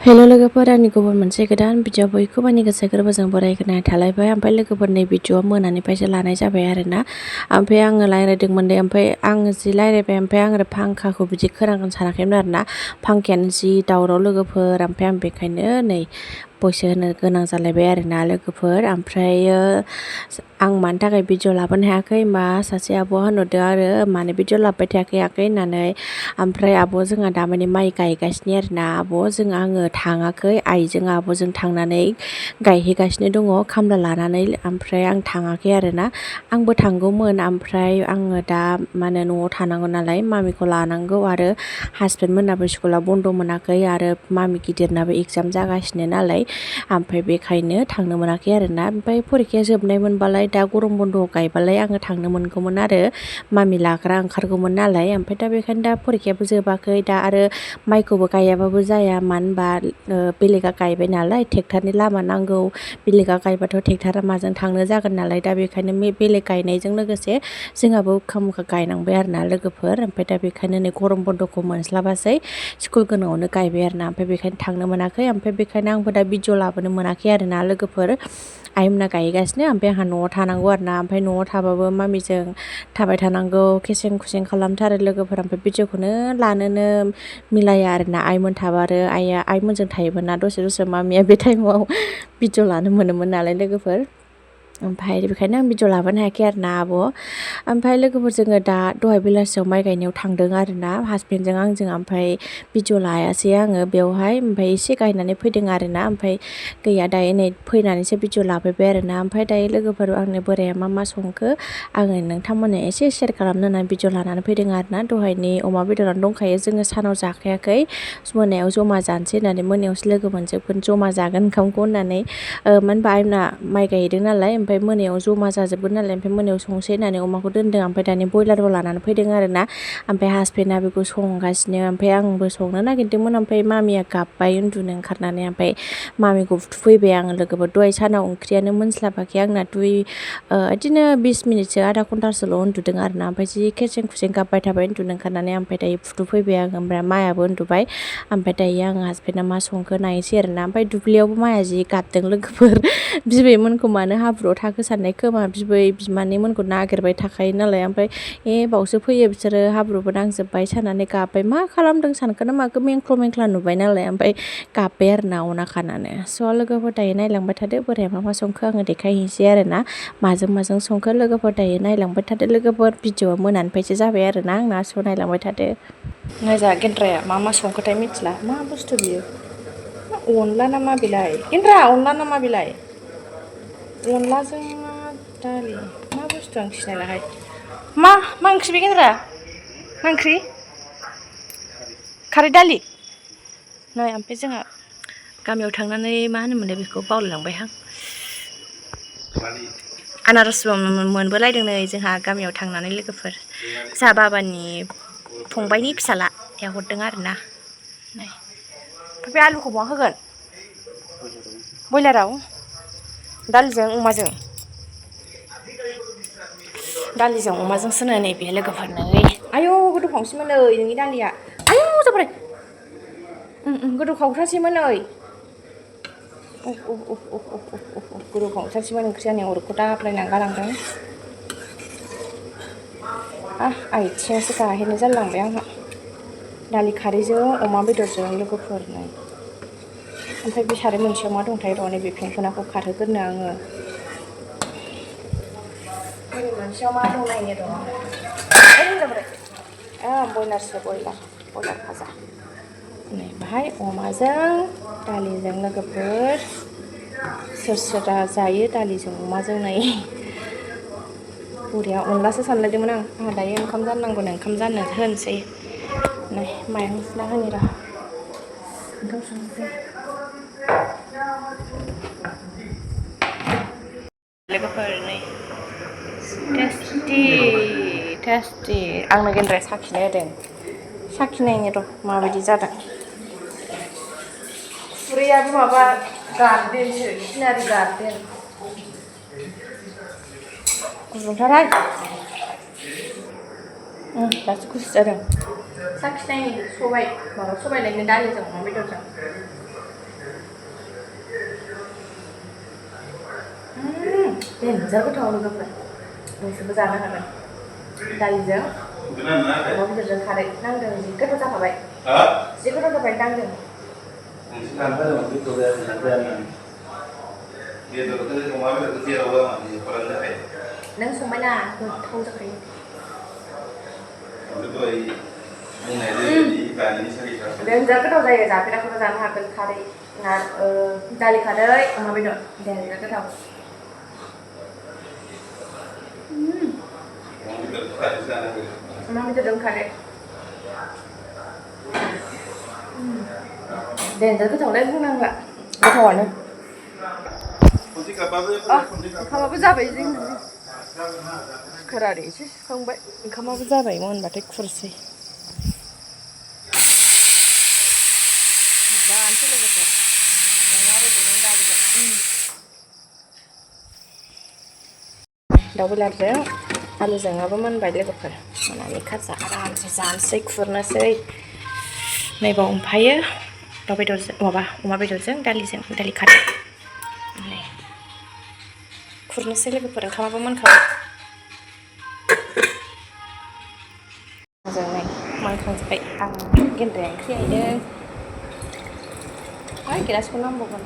Hello लोगोफोर आंनि गुबुन मोनसे गोदान भिडिअ बयखौबो आंनि गोसो गोरबोजों बरायग्रोनाय थालायबाय। ओमफ्राय लोगोफोर नै भिडिअआ मोनानिफ्रायसो लानाय जाबाय आरोना। ओमफ्राय आङो रायज्लायदोंमोन दे, ओमफ्राय आङो जि रायज्लायबाय, ओमफ्राय आङो फांखाखौ बिदि खोनागोन सानाखैमोन आरोना। फांखायानो जि दावराव लोगोफोर, ओमफ्राय आं बेखायनो नै भइस होनो गोनां जालायबाय आरोना लोगोफोर। ओमफ्रायो आं मानि थाखाय भिडिअ लाबोनो हायाखै होनबा सासे आब'आ होनहरदों आरो माने भिडिअ लाबोबाय थायाखै होननानै। ओमफ्राय आब' जोंहा दामाने माइ गायगासिनो आरोना। आङो थाङाखै, आइजों आब'जों थांनानै गायहैगासिनो दङ खामला लानानै। ओमफ्राय आं थाङाखै आरोना। आंबो थांगौमोन, ओमफ्राय आङो दा माने न'आव थानांगौ नालाय मामिखौ लानांगौ आरो हासबेन्ड मोनाबो स्कुला बन्द' मोनाखै आरो मामि गिदिरनाबो एगजाम जागासिनो नालाय। ओमफ्राय बेखायनो थांनो मोनाखै आरोना। ओमफ्राय फरिखाया जोबनाय मोनबालाय दा गरम बन्द'आव गायबालाय आङो थांनो मोनगौमोन आरो मामि लाग्रा ओंखारगौमोन नालाय। ओमफ्राय दा बेखायनो दा फरिखायाबो जोबाखै दा आरो माइखौबो गायाबाबो जाया, मानो होनबा बेलेगा गायबाय नालाय ट्रेक्टरनि लामा नांगौ। बेलेगा गायबाथ' ट्रेक्टरा माजों थांनो जागोन नालाय। दा बेखायनो बेलेग गायनायजों लोगोसे जोंहाबो उखा मुखा गायनांबाय आरोना लोगोफोर। ओमफ्राय दा बेखायनो नै गरम बन्द'खौ मोनस्लाबासै, स्कुल गोनाङावनो गायबाय आरोना। ओमफ्राय बेखायनो थांनो मोनाखै। ओमफ्राय बेखायनो आंबो दा भिडिअ लाबोनो मोनाखै आरोना लोगोफोर। आइमोना गायगासिनो, ओमफ्राय आंहा न'आव थानांगौ आरोना। ओमफ्राय न'आव थाबाबो मामिजों थाबाय थानांगौ, खेसें खुसें खालामथारो लोगोफोर। ओमफ्राय भिडिअखौनो लानोनो मिलाया आरोना। आइमोन थाबा आरो आइमोनजों थायोमोन ना दसे मामिया बे टाइमाव भिडिअ लानो मोनोमोन नालाय लोगोफोर। ओमफ्राय बेखायनो आं भिडिअ लाबोनो हायाखै आरोना आब'। ओमफ्राय लोगोफोर जोङो दा दहाय बेलासियाव माइ गायनायाव थांदों आरोना हासबेन्डजों आंजों। ओमफ्राय भिडिअ लायासै आङो बेवहाय, ओमफ्राय एसे गायनानै फैदों आरोना। ओमफ्राय गैया, दायो नै फैनानैसो भिडिअ लाफैबाय आरोना। ओमफ्राय दायो लोगोफोर आंनो बोराया मा संखो आङो नोंथांमोननो एसे शेयार खालामनो होननानै भिडिअ लानानै फैदों आरोना। दहायनि अमा बेदरानो दंखायो, जोङो सानाव जाखायाखै, मोनायाव जमा जानोसै होननानै, मोनायावसो लोगो मोनजोबगोन जमा जागोन ओंखामखौ होननानै। मानो होनबा आइमोना माइ गायदों नालाय, ओमफ्राय मोनायाव जमा जाजोबगोन नालाय, ओमफ्राय मोनायाव संसै होननानै अमाखौ दोनदों। ओमफ्राय दानि ब्रयलारबो लानानै फैदों आरोना। ओमफ्राय हासबेन्डआ बेखौ संगासिनो, ओमफ्राय आंबो संनो नागिरदोंमोन। ओमफ्राय मामिया गाबबाय उन्दुनो ओंखारनानै, ओमफ्राय मामिखौ फुथुफैबाय आङो लोगोफोर। दहाय सानाव ओंख्रियानो मोनस्लाबाखै आंना, बिदिनो 20 मिनिटसो आधा घन्टासोल' उन्दुदों आरोना। ओमफ्राय जि खेसें खुसें गाबबाय थाबाय उन्दुनो ओंखारनानै। ओमफ्राय दायो फुथुफैबाय आङो, ओमफ्राय मायाबो उन्दुबाय। ओमफ्राय दायो आङो हासबेन्डआ मा संखो नायनोसै आरोना। ओमफ्राय दुब्लियावबो माया जि गाबदों लोगोफोर। बिबैमोनखौ मानो हाब्रुआव थाखो साननाय खोमा, बिबै बिमानैमोनखौ नागिरबाय थाखायो नालाय। ओमफ्राय बावसो फैयो बिसोरो, हाब्रुबो नांजोबबाय साननानै गाबबाय। मा खालामदों सानखो ना माखो, मेंख्ल' मेंख्ला नुबाय नालाय। ओमफ्राय गाबबाय आरोना अनाखानानो। स' लोगोफोर दायो नायलांबाय थादो बोराया मा संखो आङो देखायहैसै आरोना। माजों संखो लोगोफोर दायो नायलांबाय थादो लोगोफोर। भिडिअआ मोनानिफ्रायसो जाबाय आरोना आंना, स' नायलांबाय थादो। नायजा गेन्द्राया मा संखोथाय मिथिला, मा बुस्थु बियो, अनला ना मा बेलाय? गेन्द्रा अनला ना मा बेलाय? अनलाजों दालि मा बुस्थु आं सिनायलाहाय। मा ओंख्रि बे गेन्द्रा? मा ओंख्रि? खारै दालि? नै ओमफ्राय जोंहा गामियाव थांनानै मा होनोमोनलाय बेखौ बावलायलांबायहां। आनारसबो मोनबोलायदों नै जोंहा गामियाव थांनानै लोगोफोर। जोंहा बाबानि फंबायनि फिसालाया हरदों आरोना। नै बे आलुखौ बहा होगोन? बयलाराव? दालिजों अमाजों? दालिजों अमाजोंसो नैबे लोगोफोर। नै आयौ गोदौखावसैमोन नै नोंनि दालिया, आयौ जाबाय। गोदौखावथारसैमोन नै। गोदौखावथारसैमोन ओंख्रिया, नै अरखौ दाब्रायनानै गालांदों। आथिङासो गाहेनो जालायलांबाय आंहा। दालि खारैजों अमा बेदरजों लोगोफोर। नै ओमफ्राय बे साराय मोनसेयाव मा दंथाय, र' नैबे फेंफोनाखौ खारहोगोरनो आङो। नैबे मोनसेयाव मा दं नायनो र'। बयलारसो, बयलार भाजा। नै बाहाय अमाजों दालिजों लोगोफोर। सोर जायो दालिजों अमाजों? नै बरिया। अनलासो सानलायदोंमोन आंहा दायो ओंखाम जाननांगौनो, ओंखाम जाननो होनोसै। नै माइरं सुना होनि र'। ओंखाम संनोसै लोगोफोर। नै टेस्टि आंनो गेन्द्राया साखिनो होदों। साखिनायनि र' माबायदि जादों। खुरैयाबो माबा गारदेनसो, सिनारि गारदेन। गुदुंथारहाय। दासो गुसु जादों। साखिनायनि सबायलायनो दालिजों अमा बेदरजों। देनजार गोथाव लोगोफोर नोंसोरबो जानो हागोन दालिजों अमा बेदरजों खारै नांदों जि गोथाव जाखाबाय जि गोथाव जाबाय नांदों नों संबायना गोथाव जाखायो देनजार गोथाव जायो जाफेराखैबा जानो हागोन खारै दालि खारै अमा बेदर देनजार गोथाव अमा बेदरजों खारै देनजार गोथावलाय बुंनांला गोथावानो ओंखामाबो जाबाय जोंना कुकार आरो एसे सुखांबाय ओंखामाबो जाबाय मोनबाथाय खुरसै जानोसै लोगोफोर अमा बेदरजों दालिजों दाउ बेदरजों आलुजोंआबो मोनबाय लोगोफोर मोनानि खाजा आरामसे जानोसै खुरनोसै नैबाव ओमफ्रायो दाउ बेदरजों अमा बेदरजों दालिजों दालि खारै खुरनोसै लोगोफोर ओंखामाबो मोनखाबाय मोजाङै मोनखांजोब्बाय आं गेन्द्राया ओंख्रि आइदों हाय गिलासखौ नांबावगोन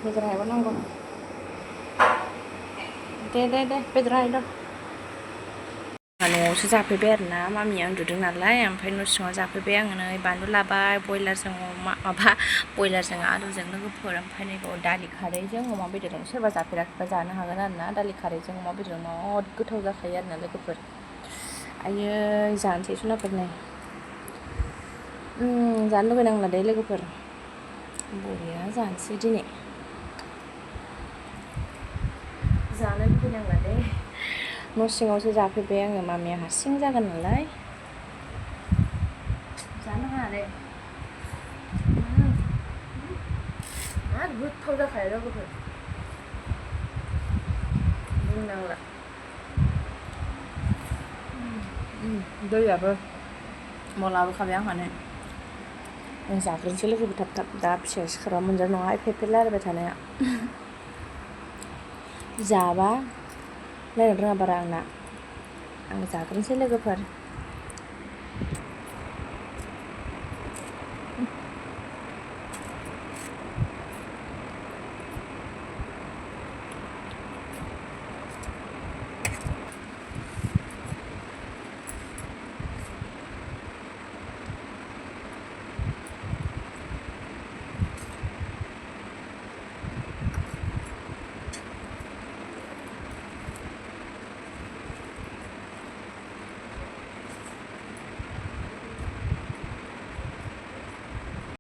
बेदर हायबा नांगौ दे बेदर हायदो न'आवसो जाफैबाय आरोना मामिया उन्दुदों नालाय ओमफ्राय न' सिङाव जाफैबाय आङो नै बानलु लाबाय बयलारजों बयलारजों आलुजों लोगोफोर ओमफ्राय नैबाव दालि खारैजों अमा बेदरजों सोरबा जाफेराखैबा जानो हागोन आरोना दालि खारैजों अमा बेदरजों न'द गोथाव जाखायो आरोना लोगोफोर आयै जानोसै सनाफोर नै जानो लुबैनांला दे लोगोफोर बरिया जानोसै दिनै जानो लुबैनांला दे न' सिङावसो जाफैबाय आङो मामिया हारसिं जागोन नालाय जानो हाया दे आरो गोथाव जाखायो लोगोफोर बुंनांला दैयाबो लाबोखाबाय आंहानो आं जाग्रोनोसै लोगोफोर थाब दा फिसा सिखारबा मोनजानाय नङा एफे रायलायबाय थानाया जाबा रायलायनो रोङा बारा आं जाग्रोनोसै लोगोफोर